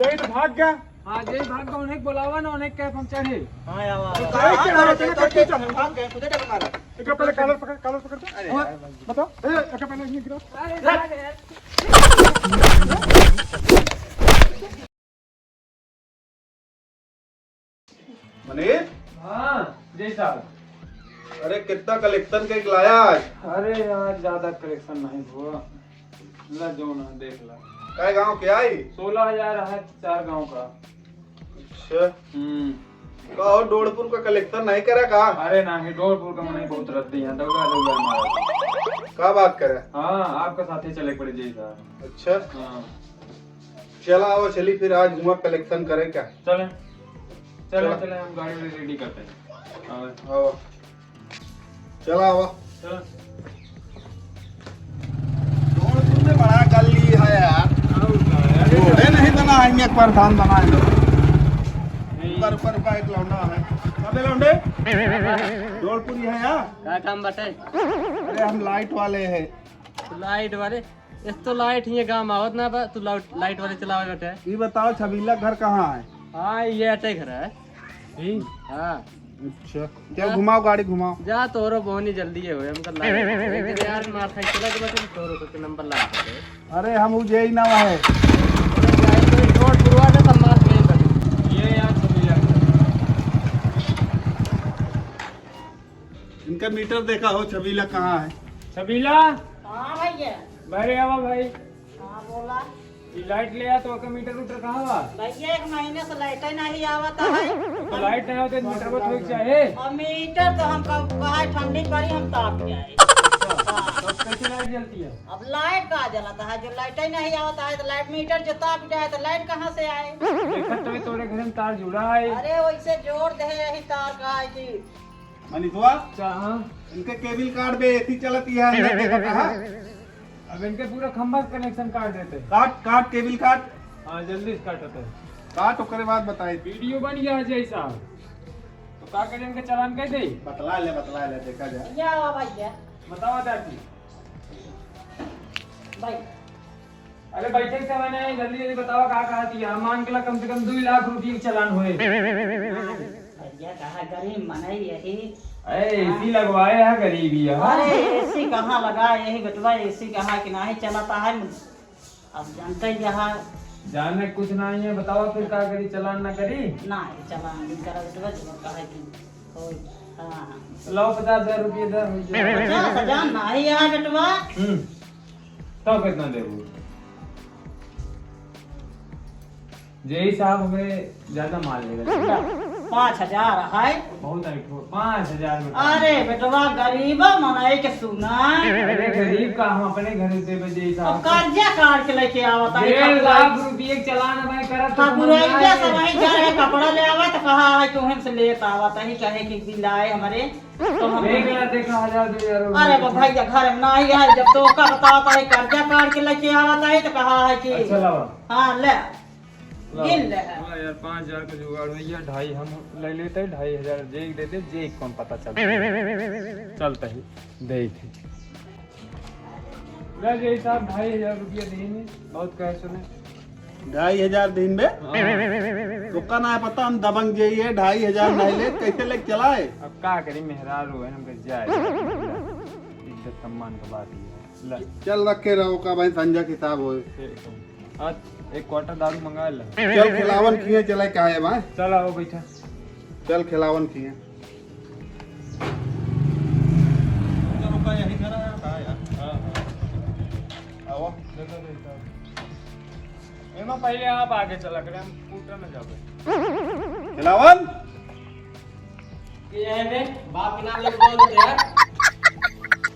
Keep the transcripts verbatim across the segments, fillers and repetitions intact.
जय तो भाग गया। हाँ, जय भाग गया, उन्हें बुलावा ना, उन्हें कैब हम चढ़े। हाँ, यार, तो हाँ, कैब हाँ, चढ़ा हाँ, रहे थे ना, तो कैब चढ़ा। भाग गए, खुदे डर मारा। एक पहले कॉलर पकड़, कॉलर पकड़ दे। अरे, हाँ, यार, भाई। बताओ। ए, एक पहले इन्हें गिरा। अरे, भाग यार। मनीष? हाँ, जय साहब। अरे, कितना कलेक्शन केक लाया आज? अरे यार, ज्यादा कलेक्शन नहीं हुआ। ला, जो ना, देख ला। काय गांव के आई? सोलह हजार है, चार गांव का। अच्छा। हम्म। का और डोड़पुर का कलेक्शन नहीं करा का? अरे नहीं, डोड़पुर का मने बहुत रद्दी है, दौड़ा दौड़ा मारा। का बात करे? हाँ, आपका साथे चले पड़े जय साहब। अच्छा। हाँ। चला आओ, चली फिर आज हुआ कलेक्शन करे क्या? चले, चले, चला। चले, हम गाड़ी वाड़ी रेडी करते हैं। हाँ। आओ। चला आओ। चला। जौनपुर में बड़ा गली है यार। और का है? रोडे नहीं बना है, एक परेशान बना है। नहीं। ऊपर, ऊपर, ऊपर एक लौंडा है। कबे लौंडे? जौनपुर ही है यार। का काम बाटे? अरे हम लाइट वाले हैं। लाइट वाले? एक तो लाइट हियाँ गाँव में आवत ना बा, तू लाइट, लाइट वाले चलावे बाटे। ई बताओ, छबीला घर कहाँ है? हाँ, ये अटे घर है। ई? हाँ। अच्छा, चल जा। घुमाओ, गाड़ी घुमाओ। जा, तोरो बोहनी जल्दी है, हमका लाइट। एक यार मार खाई चला के बटे, तोरो तो नंबर ला दे। अरे, हम उ जे ही ना है। अरे, जाए तो एक रोड पुरवा दे, तब मार के बटे। ये यार छबीला। इनका मीटर देखा हो, छबीला कहाँ है? छबीला? हाँ भैया। बाहरे आवा भाई। हाँ बोला। ये लाइट ले आ तो ओकर मीटर उटर कहाँ बा? भैया एक महीने से लाइट ही नहीं आवत है। तो लाइट नहीं आवत है, मीटर पर होइक चाहे। और मीटर तो हम कब कहा ठंडी पड़ी हम ताप जाए। हाँ। तब कैसे लाइट जलती है? अब लाइट का जलता है, जो लाइट ही नहीं आवत है तो लाइट मीटर जो ताप जाए तो लाइट कहाँ से आए? देखत तो तोरे घर में तार जुड़ा है। अरे वैसे जोड़ दे यही तार का है कि मनीषवा, अच्छा, हाँ। इनके केबल कार्ड पे एसी चलती है, अंदर देखा कहा? अब इनके पूरा खंभा कनेक्शन काट देते हैं। काट, काट, केबल काट। हाँ, जल्दी से काटते हैं। काट, ओकरे बाद बताई। वीडियो बन गया है जय साहब। तो का करें, इनके चालान कर दे? बतला ले, बतला ले, देखा जाए। या भैया। बताओ चाची। भाई। अरे बैठे के समय नहीं, जल्दी जल्दी बताओ का कहा थी। हम मान के ला कम से कम दो लाख रुपये के चालान होए। भैया कहा गरीब मनई यही। अरे एसी लगवाए है गरीबी है। अरे एसी कहाँ लगा, यही बेटवा एसी कहाँ कि नहीं चलाता है। अब जानते ही यहाँ जाने कुछ नहीं है, बताओ फिर का करी, चालान ना करी? नहीं, चालान नहीं करा बेटवा, जो कहे कि कोई, हाँ। लाओ पचास हजार रुपये दे। पचास हजार नहीं है बेटवा। हम्म। तब कितना देबू? जेई साहब हमें ज्यादा मार लेगा। पाँच हजार है। बहुत है, पाँच हजार में। अरे बेटवा, गरीबा मनई के सुना। अरे गरीब का हम अपने घर से देबे जेई साहब। अब कर्जा काट के लेके आवत है, डेढ़ लाख रुपये के चालान हमें करत तो ठाकुर समझ में आए। सब वहीं जाए, कपड़ा ले आवा तो कहा है कि उहन से लेत आवत है, कहे कि बिल आए हमारे। तो हम देख ला, देखा, हजार, दो हजार रुपये। अरे बा भैया, घर में नहीं है, जब तो ओका बतावत है, कर्जा काट के लेके आवत है, तो कहा है कि अच्छा, लावा। हाँ, ले। लावा। गिन ले। हाँ यार, पाँच हजार का जुगाड़ भैया, ढाई हम ले लेते हैं, ढाई हजार जे दे दे, जे कौन पता चलता है। चलता ही, दे थे। ले जे साहब, ढाई हजार रुपया देने, बहुत कहे सुने। ढाई हजार दिन में? हाँ। तो का ना है पता, हम दबंग जे ये ढाई हजार नहीं ले, कैसे लेके चलाए? अब का करी, मेहरारू है, हमके जाए। इज्जत सम्मान का बात ही है। ले। चल रखे रहो का भाई, संझा के हिसाब होए। ठीक है। आज एक क्वार्टर दारू मंगा ले। चल खिलावन किए चला का है भाई? चल आओ बैठा। चल खिलावन किए। चलो का यही घर है, का यार? हाँ, हाँ। आओ। देखो, देखो। एमा पहले आप आगे चला करें, हम स्कूटर में जाबे। खिलावन? ये है बे, बाप के नाम लेके बोल दे यार।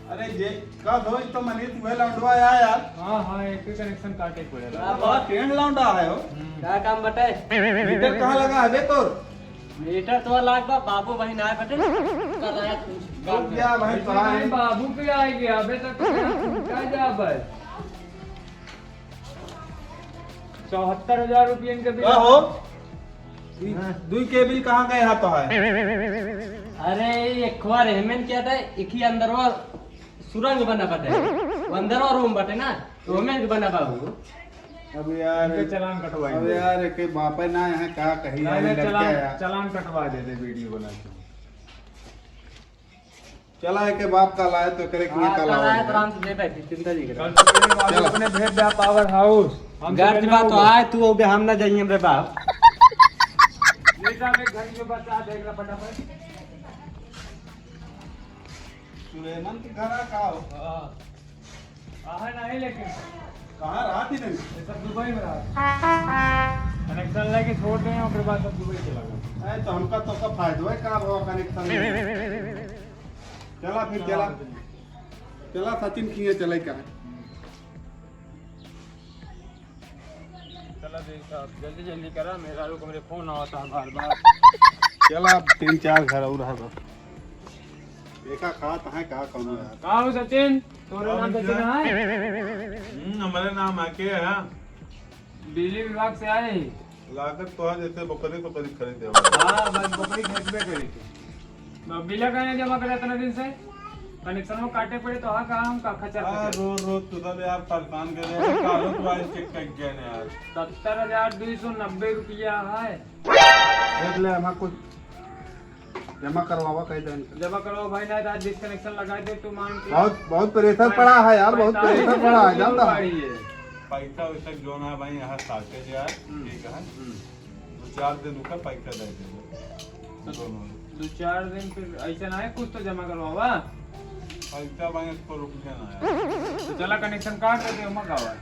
अरे जे, का धोई तो मनीष वह लौंडवा आया यार। हाँ, हाँ, एक ही कनेक्शन काटे पड़ेगा। हाँ, बहुत टेढ़ लौंडा है हो। हम्म। का काम बटे? मीटर कहाँ लगा है बे तोर? मीटर तो लाग बा, बाबू वही ना बटे। कर रहा है कुछ। रुक जा भाई, तो आए। बाबू पे आ गया, अबे तक तो छूटा जा बस। चौहत्तर हजार रुपये इनके बिल। का हो? ई हाँ। दुई केबिल कहाँ गए हाथ है? अरे, एक बार हेमन क्या था, एक ही अंदर वो सुरंग बना बाटे। वो अंदर वो रूम बाटे ना, तो हेमन बना बाबू। अब यार, इनके चालान कटवाएंगे। अब यार, एक बापे ना यहाँ का कही नहीं, यार, नहीं, लड़का चालान, यार। चालान कटवा देते वीडियो बना के। चला, एक बाप का लाए तो करे कि हाँ, का लाए तो लाए। आराम से दे बैठी, चिंता नहीं करे। कल सुबह बाबू चला। अपने भेज दे पावर हाउस। हम गार्ड सुबह बात तो आए, तू अबे हम ना जाइए रे बाप। ले जा, मैं घर में बचा देख रहा फटाफट। सुलेमान के घर आ का हो? हाँ। कहाँ नहीं लेकिन? कहाँ रहा थी नहीं? ये सब दुबई में रहा। कनेक्शन लेके छोड़ दे, ओकरे बाद सब दुबई चला गया। अरे तो हमका तो का फायदा है, का हुआ कनेक्शन में? चला फिर, चला। चला सचिन किए चले का। चला देख साहब, जल्दी जल्दी करा, मेहरारू को हमरे फोन आवता है बार बार। चला अब तीन चार घर और है बस। देखा खात है का कौनो यार। का हो सचिन? तोरे नाम सचिन है? हम्म, हमारे नाम है के है? बिजली विभाग से आए। लागत तो है जैसे बकरी बकरी खरीदे वाला। हाँ, बस बकरी खरीदबे करी के। तो बिल काहे नहीं जमा करे इतना दिन से? कनेक्शन में काटे पड़े तो हाँ, कहाँ हम का खच्चर हाँ, खच्चर। रोज रोज तो सब यार परेशान कर रहे हैं। कालो तो आज चेक कर गए ना यार। सत्तर हजार दो सौ नब्बे रुपया है। देख ले, हमार कुछ जमा करवावा कह दे इनका। जमा करवाओ भाई, नहीं तो आज डिस्कनेक्शन लगा दे तू मान के। बहुत, बहुत प्रेशर पड़ा है यार, बहुत पैंतालीस प्रेशर पड़ा है, हजार जानता है। रुपये है। पैसा वैसा जो ना भाई यहाँ साथे जो है, हम्म। ठीक है। हम्म। दो चार दिन रुका, पैसा दे देबो। तो दोनों। दो चार दिन फिर ऐसे ना है, कुछ तो जमा करवावा। पैसा भाई इसको रुक जाना है। तो चला कनेक्शन काट दे, हम गावा।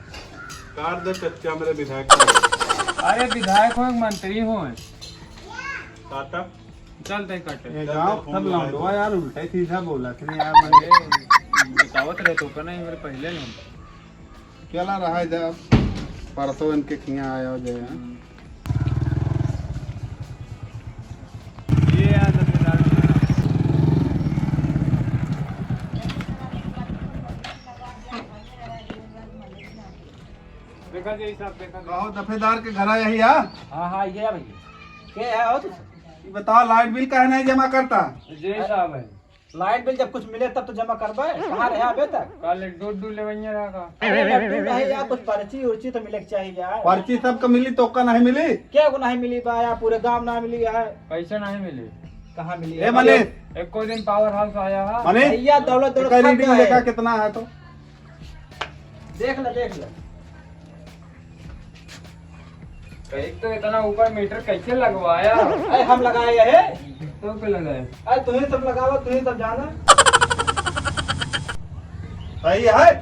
काट दे, कच्चा मेरे विधायक का। अरे विधायक हो, मंत्री हो। काटा। चल तय कटे। ये गाँव सब लौंडवा यार उल्टा ही सीधा बोला थे यार, मने बतावत रहे तो का नहीं मेरे पहले नहीं। केला रहा है जब परसों इनके खिया आया हो जाए। ये यार दफेदार। देखा जी, साहब, देखा जी। कहो, दफेदार के घर आया ही, हाँ? हाँ, हाँ, ये है भैया। के है हो तू? ये बताओ, लाइट बिल काहे नहीं जमा करता? जी साहब है। लाइट बिल जब कुछ मिले तब तो जमा करबे। कहाँ रहे अबे तक? कल एक दो दो लेवैया रहा का। अरे लड्डू नहीं यार, कुछ पर्ची उर्ची तो मिले के चाहिए यार। पर्ची सबका मिली, तोका नहीं मिली? क्या को नहीं मिली बा यार, पूरे गांव ना मिली है। कैसे नहीं मिली? कहाँ मिली ए है? मनीष। एको दिन पावर हाउस आया है। मनीष, भैया दौलत दौलत एक खा रीडिंग गए। लेका कितना है तो? देख ले, देख ले। एक तो इतना ऊपर मीटर कैसे लगवाया? अरे हम लगाए है। तो पे लगाया? अरे तुम्हें सब लगावा, तुम्हें सब जाना। सही है।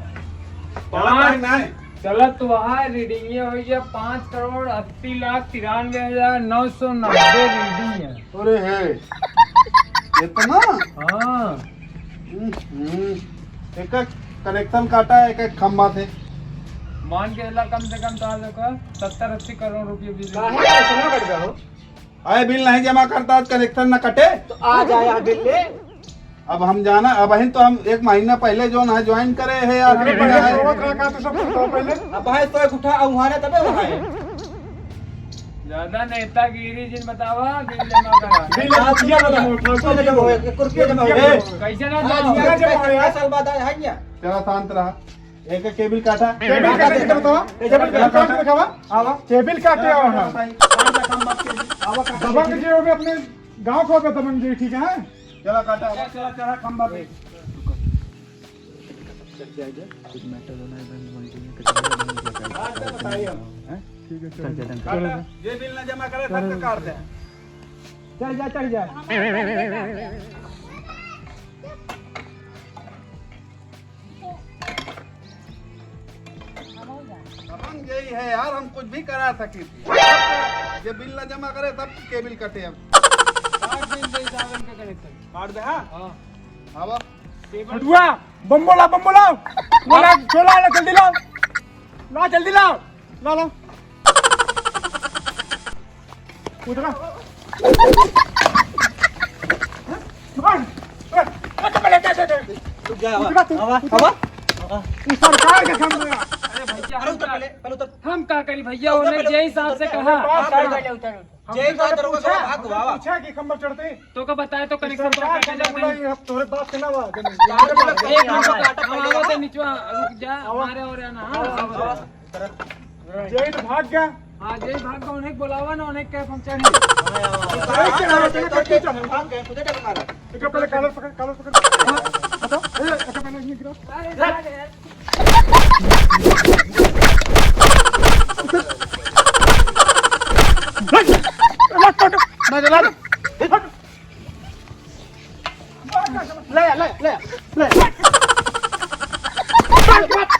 पाँच। चलत तो वहाँ रीडिंग ये हो गया पाँच करोड़ अस्सी लाख तिरानवे हजार नौ सौ नब्बे रीडिंग है। अरे है। इतना? हाँ। हम्म, हम्म। एक एक कनेक्शन काटा है, एक एक खंभा से। मान के चला, कम से कम तो आज देखो, सत्तर अस्सी करोड़ रुपये बिजली। काहे ऐसे ना कट गया हो? अरे बिल नहीं जमा करता, आज कनेक्शन ना कटे। तो आ जाए यार बिल ले। अब हम जाना, अब हम तो हम एक महीना पहले जो ना ज्वाइन करे हैं यार, अरे बिना पहले है। सोवत रहा का तो सब बताओ पहले। अब भाई तो एक उठा, अब वहाँ ने तबे वहाँ है। ज्यादा नेतागिरी जिन बतावा, बिल जमा करा। बिल रुपया जमा हो, फालतू पहले जमा हो, एक रुपया जमा हो। ए, कैसे ना आज जमा हो? यार, जमा हो यार। साल बाद आया है क्या? चला शांत रहा। एक केबल काटा। केबल काटे के बतावा। केबल काटे दिखावा। आवा। केबल काटे आवा ना। काट दे, काम बात के। आवा, काट दे। दबंग जी हो गए अपने गांव को, दबंग जी, ठीक है? चला काटा। चला, चला, चला, खंभा पे। कुछ मैटर होना है, बंद, बंद, बंद, बंद, बंद, आज तो बताइए हम। हैं? ठीक है, चल, चल। चल, चल, चल। काटा, जे बिल ना जमा करे, सबके काट दे। चल जा, चल जा। दबंग यही है यार, हम कुछ भी करा सकी थी। जे बिल ना जमा करे, सब केबल कटे अब। काट दे, दे, सावन का कनेक्शन। काट दे, हाँ? हाँ। अब? हटुआ, बम बोला, बम बोला। बोला, बोला, ला, जल्दी लाओ। ला, जल्दी लाओ। ला, ला। उधर आ। उधर आ तू, आवा, उधर आ। आवा। तू सरकार के सामने आ। अरे भैया, अरे हम उतर का, पहले, पहले उतर। हम का करी भैया, उतर उन्हें पहले, जय साहब से उतर। कहा। हाँ, उतर, उतर, उतर। हम जय तुमसे साहब दरोगा पूछा, साहब, भागो, आवा। पूछा कि खंभा चढ़ते? तो का बताए तो कनेक्शन सरकार तो का कैसे बोला, जाते हैं? ये हम तोरे बाप के ना हुआ, जमीन। तार तो एक मिनट, आवा। आवा तो नीचे रुक जा, आवा। मारे और ना, हाँ, आवा, आवा। आवा। जय भाग गया। हाँ, जय भाग गया, उन्हें बुलावा ना, उन्हें क्या पहुंचानी। जय के नाम से कच्ची चल। भाग गए, खुदे डर मारा। एक पहले कॉलर पकड़, कॉलर पकड़। हटो, ए, एक पहले ये गिरा। अरे, अरे, अरे। नहीं, ला दे। ले, ले, ले, ले।